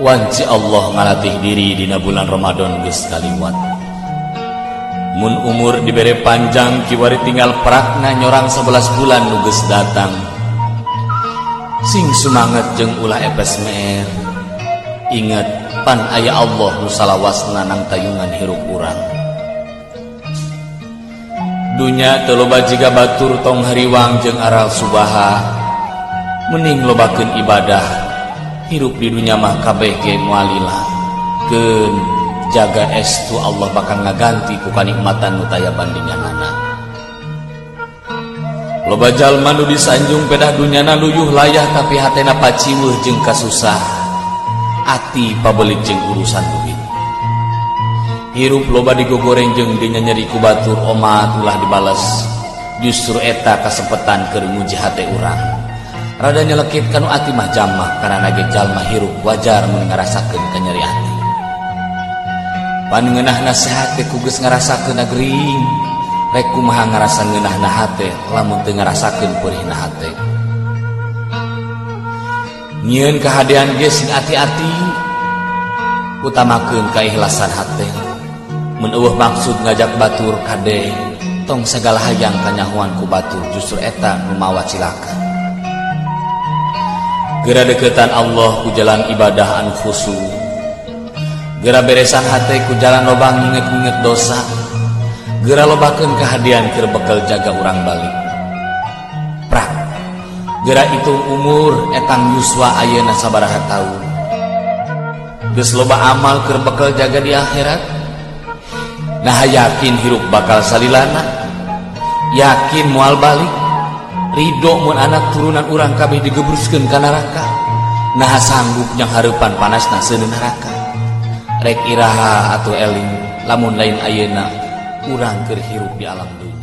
Wanci Allah ngalatih diri dina bulan Ramadan geus kaliwat. Mun umur dibere panjang, kiwari tinggal prakna nyorang 11 bulan nu geus datang. Sing sumanget jeung ulah epes meer. Ingat, pan aya Allah nu salawasna nangtayungan hirup urang. Dunya teu loba jiga batur, tong hariwang jeung aral subaha. Mending lobakeun ibadah. Hirup di dunya mah kabeh ge moal lila. Keun, jaga estu Allah bakal ngaganti ku kanikmatan nu taya bandinganana. Loba jalma nu disanjung pedah dunyana luyuh layah, tapi hatena paciweuh jeung kasusah ati, pabelit jeung urusan duit. Hirup loba digogoreng jeung dinyanyeri ku batur, omat ulah dibales. Justru eta kasempetan keur nguji hate urang. Rada nyelekit kanu ati mah jamah, karena ge jalma hirup wajar mun ngarasakeun kanyeri ati. Pan ngeunah nasihat teh ku geus ngarasakeun gering. Rek kumaha ngarasa ngeunahna hate lamun teu ngarasakeun peurihna hate? Nyieun kahadean ge sing ati-ati, utamakeun keikhlasan hate. Mun euweuh maksud ngajak batur, kade tong sagala hayang kanyahoan ku batur, justru eta nu mawa cilaka. Gera deketan Allah ku jalan ibadah anu khusyuk. Gera beresan hate ku jalan loba nginget-nginget dosa. Gera lobakeun kahadean keur bekal jaga urang balik. Prak, gera hitung umur, etang yuswa ayeuna sabaraha taun. Geus loba amal keur bekal jaga di akhirat? Nah, yakin hirup bakal salilana? Yakin moal balik? Ridho mun anak turunan urang kabeh digebruskeun ka neraka? Nah, sanggup nyanghareupan panasna seuneu neraka? Rek iraha atuh eling lamun lain ayeuna urang keur hirup di alam dunya?